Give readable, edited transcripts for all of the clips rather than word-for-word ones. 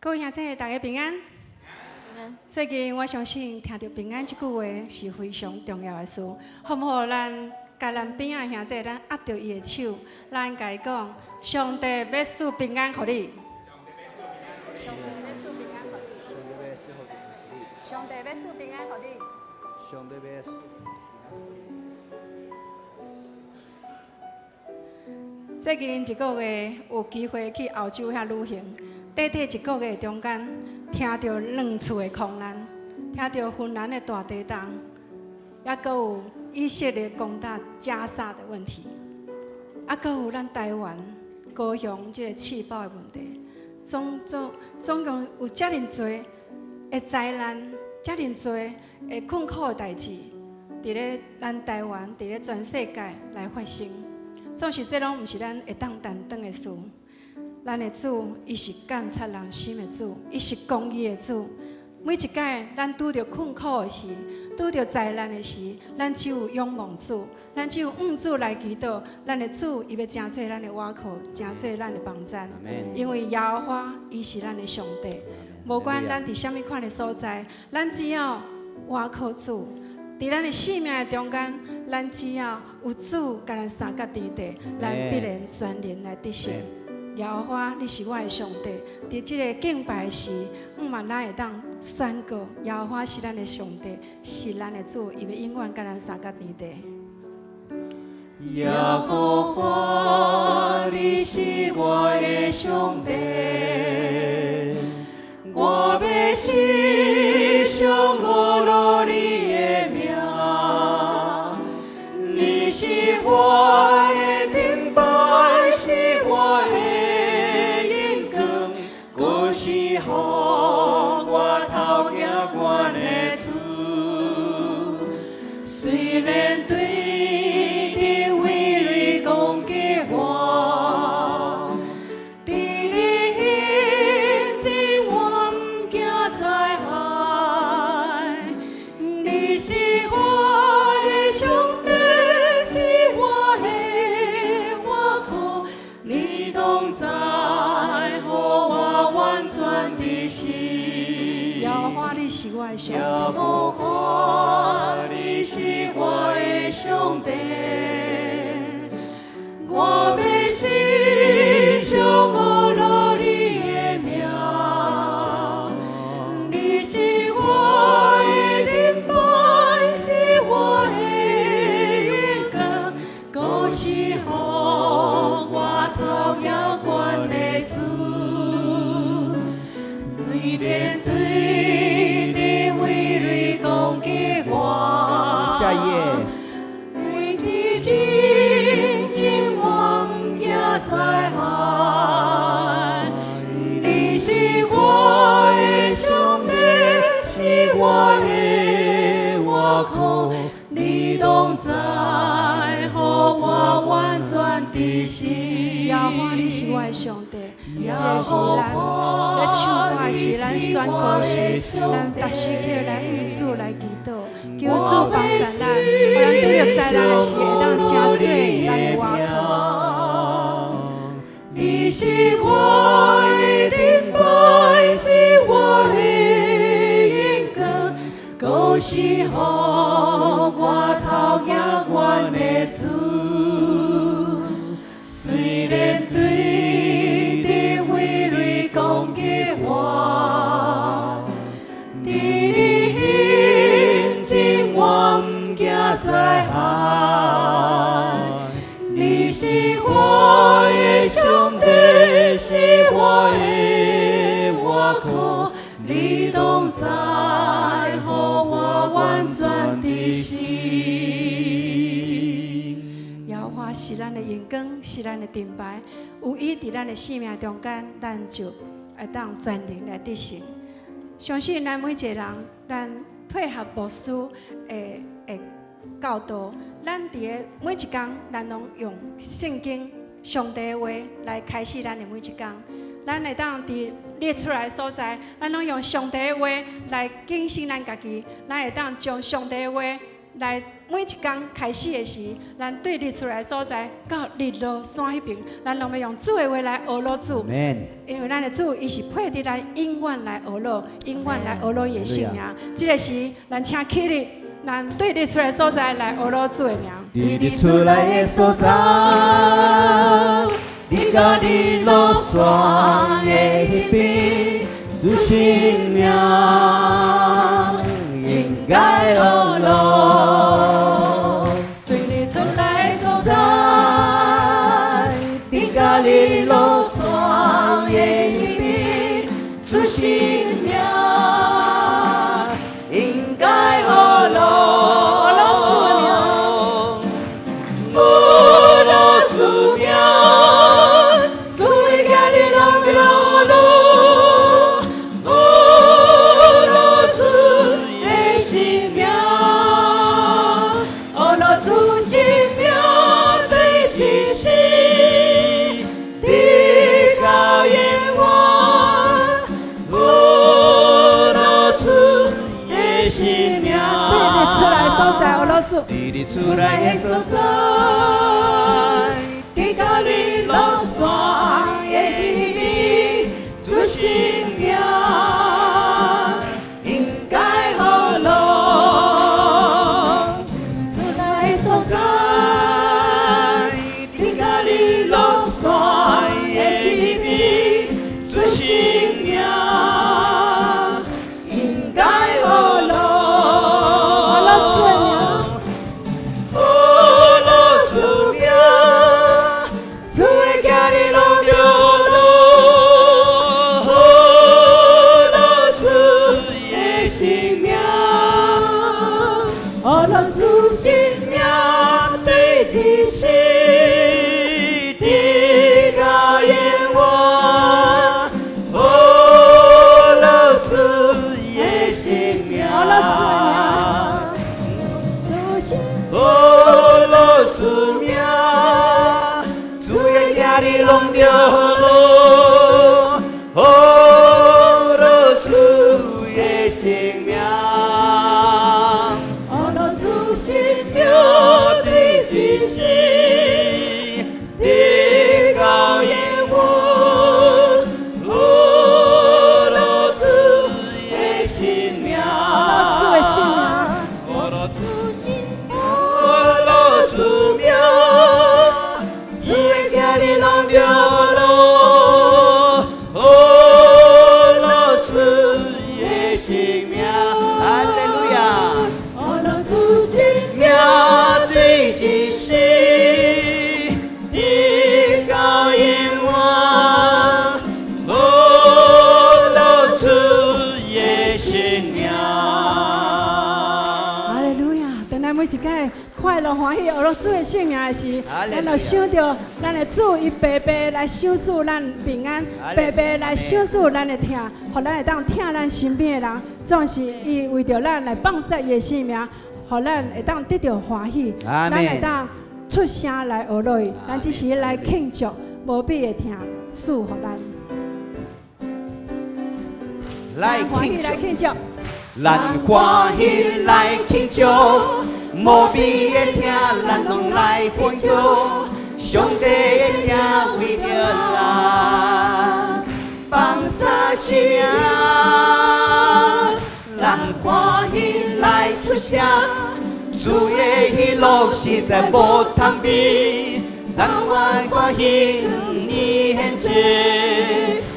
各位兄弟，大家平安。最近我相信聽著平安這句話是非常重要的事，好毋好？咱共咱邊仔兄弟，咱握著伊的手，咱共伊講：上帝欲賜平安予你。上帝欲賜平安予你。上帝欲賜平安予你。上帝欲。最近一個月有機會去澳洲遐旅行，短短一個月中間，聽著兩次的空難，聽著芬蘭的大地震，猶閣有以色列攻打加沙的問題，猶閣有咱台灣高雄這個試爆的問題，總總總共有遮爾濟的災難，遮爾濟的困苦的代誌，佇咧咱台灣，佇咧全世界來發生。總是這攏毋是咱會當擔當的事。咱的主，伊是鑒察人心的主，伊是公義的主。每一擺咱拄著困苦的時，拄著災難的時，咱只有仰望主，咱只有向主來祈禱。咱的主，伊欲成做咱的倚靠，成做咱的幫贊。因為耶和華伊是咱的上帝，無管咱佇啥物款的所在，咱只要倚靠主。佇咱的生命的中間，咱只要有主共咱相佮佇地，咱必然全能來得勝。耶和華，你是我的上帝。佇這个敬拜時，毋嘛咱會當宣告：耶和華是咱的上帝，是咱的主，伊欲永遠共咱相佮佇地。耶和華，你是我的上帝，我欲時常呼嚕你的名。你是我的盾牌，是我的榮光，閣是予我頭行懸的主。雖然對敵威雷攻擊我，佇你面前我毋驚災害。你是我的上帝，是我的倚靠，你同在，予我完全得勝。耶和華，你是我的上帝。耶和華，你是我的上帝，我欲時常呼嚕你的名。你是我的盾牌，是我的榮光，閣是予我頭行懸的主。雖然對敵威雷攻擊我，下一頁。佇你面前我毋驚災害。你是我的上帝，是我的倚靠，你同在，予我完全得勝。耶和華，你是我的上帝。這是咱咧唱歌時，咱宣告時，咱逐時刻來向主來祈禱，求主幫助咱，予咱拄著災難的時，會當成做咱的倚靠。你是我的盾牌，是我的榮光，閣是予我頭行懸的主。雖然對敵威雷攻擊我，佇你面前我毋驚災害。你是我的上帝，是我的倚靠，你同在，予我完全得勝。耶和華是咱的榮光，是咱的盾牌，有伊佇咱的生命中間，咱就會當全能來得勝。相信咱每一個人，咱配合牧師的教導，咱佇个每一工，咱攏用聖經、上帝的話來開始咱的每一工。咱會當佇列出來的所在，咱攏用上帝的話來警醒咱家己，咱會當將上帝的話來每一工開始的時，咱對日出來的所在到日落山彼爿，咱攏欲用主的話來呵咾主。因為咱的主，伊是配得咱永遠來呵咾，永遠來呵咾伊的聖名。這个時，咱請起立，咱對日出來的所在來呵咾主的名。佇日出來的所在，佇到日落山的彼邊，主聖名應該呵咾。對日出來的所在，佇到日落山的彼邊，主聖名應該呵咾。呵咾主名，主的行日攏著路，呵咾主的聖名，呵咾主聖名對一時，直到永遠，呵咾主的聖名。對日出來的所在，呵咾主。佇日出來的所在，佇到日落山的彼邊，主聖名應該呵咾。出來的所在，佇到日落山的彼邊，主聖名應該呵咾。呵咾主的名。呵咾主名，主的行日攏著路，呵咾主的聖名，呵咾主聖名對一時，直到永遠，呵咾主的聖名。呵咾主的名，主聖。呵咾主名，主的行日攏著路，呵咾主的聖名，呵咾主聖名對一時，直到永遠，呵咾主的聖名，主的聖名。呵咾主。聖呵咾主名，主的行日攏著路，呵咾主的聖名，哈利路亞。呵咾主聖名對一時，直到永遠，呵咾主的聖名。哈利路亞！當咱每一擺快樂歡喜，呵咾主的聖名的時，咱就想著咱的主，伊白白來賞賜咱平安，白白來賞賜咱的疼，予咱會當疼咱身邊的人，總是伊為著咱來放捨伊的性命，予咱會當得著歡喜，阿們咱會當出聲來呵咾伊，咱這時來慶祝無比的疼賜予咱，來歡喜來慶慶祝。咱歡喜來慶祝，無比的疼，咱攏來歡呼。上帝的疼為著咱放捨生命，咱歡喜來出聲，主的喜樂實在無通比，咱歡歡喜你獻祭，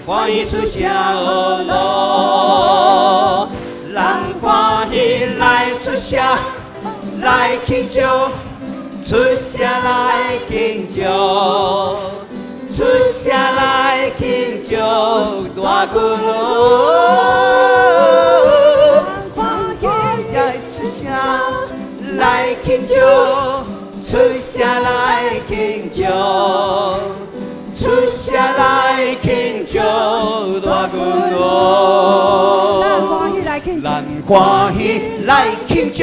歡喜出聲呵咾。咱歡喜來出聲，來慶祝，出聲來慶祝，出聲來慶祝大君王。歡喜來出聲來慶祝，出聲來慶祝，出聲來慶祝大君王。咱歡喜來慶祝。咱歡喜來慶祝，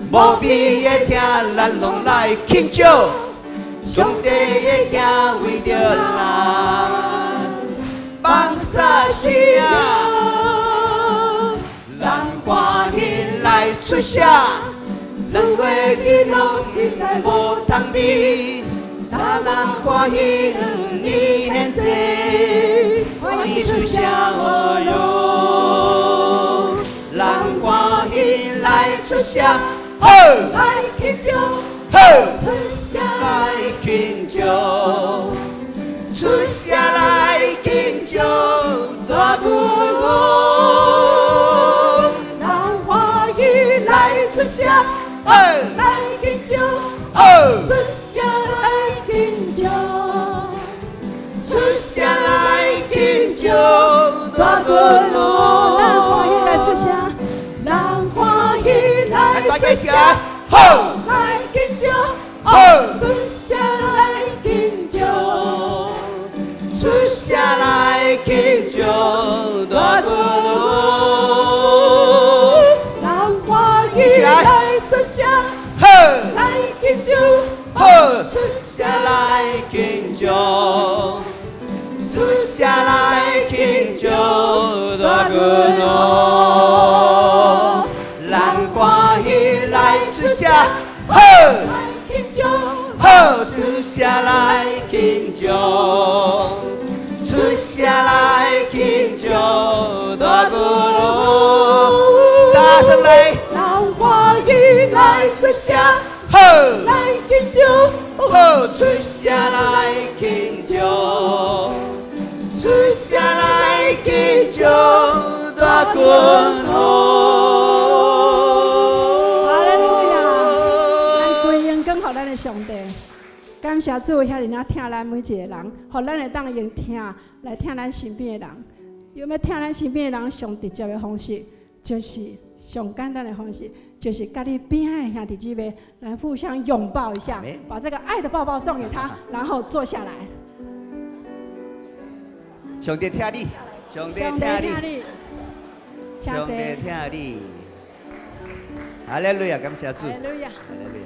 無比的疼，咱攏來慶祝。上帝的疼為著咱放捨生命，咱歡喜來出聲，咱咱的喜樂實在無通比，咱人歡喜向你獻祭，歡喜出聲哦喲，咱歡喜來出聲，好，來慶祝，好，出聲來慶祝，出聲來慶祝，大鼓鑼。咱歡喜來出聲，好，來慶祝，好，出聲來慶祝，出聲來慶祝，大鼓鑼。咱歡喜來出聲，咱歡喜來大出聲，家一起來，好，來慶祝，好，出聲來慶祝，出聲來慶祝，大鼓鑼。咱歡喜來出聲，好，來慶祝，好，出聲來慶祝，出聲來慶祝，大鼓鑼。咱歡喜來出聲，好，來慶祝，好，出聲來慶祝，出聲來慶祝，大鼓鑼。大聲來，咱歡喜來出聲，好，來慶祝，好，出聲來慶祝，出聲來慶祝，大鼓鑼。哈利路亞！咱歸榮光予咱的上帝，感謝主遐爾仔疼咱每一個人，予咱會當用疼來疼咱身邊的人。有欲疼咱身邊的人，上直接的方式，就是上簡單的方式，就是佮你邊仔的兄弟姊妹來互相擁抱一下，把這個愛的抱抱送給他，然後坐下來。上帝疼你，上帝上帝疼你，疼你，請上帝坐。疼你。哈利路亞，感謝主。哈利路亞。哈利路亞。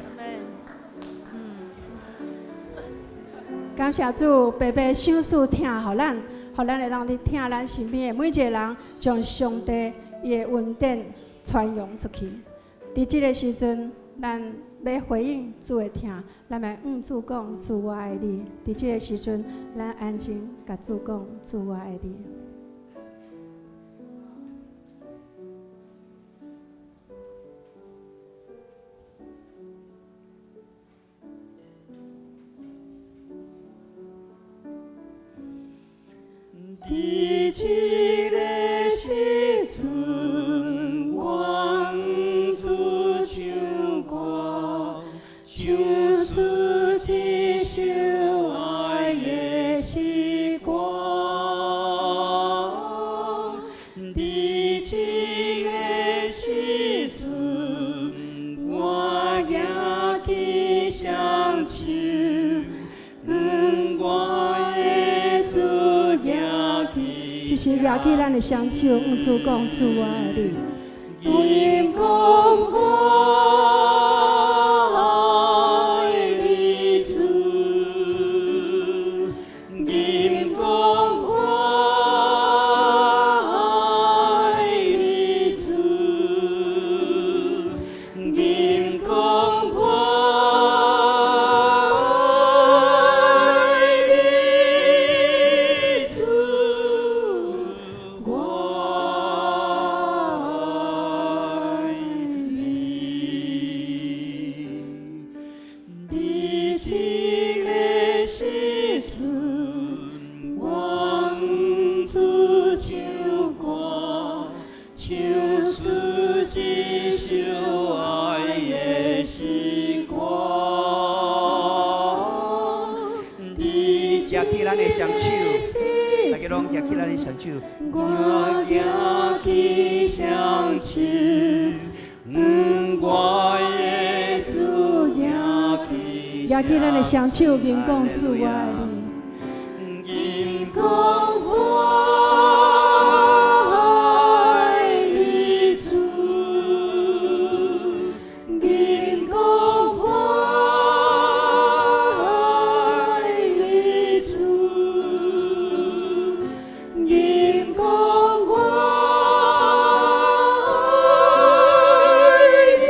感謝主，白白賞賜疼予咱，予咱會當去疼咱身邊的每一個人，將上帝伊的恩典傳揚出去。佇這個時陣，咱欲回應主的疼，咱來向主講：主我愛你。佇這個時陣，咱安靜共主講：主我愛你。佇這个時陣，願主唱歌，唱出這首愛的詩歌。佇這个時陣，我舉起雙手，我的主舉起。這時舉起咱的雙手，向主講：主我愛你。因講我愛你主，因講我愛你主，因講我愛你主，我愛你。佇這个時陣，願主唱歌，唱出這首愛的詩歌。佇舉起咱的雙手，大家攏舉起咱的雙手。我舉起雙手，我的主舉起舉起咱的雙手，吟講主我愛你。吟講我愛你主，吟講我愛你主，吟講我愛你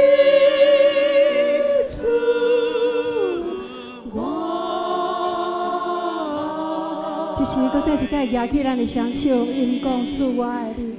閣再一擺舉起咱的雙手，吟講主我愛你。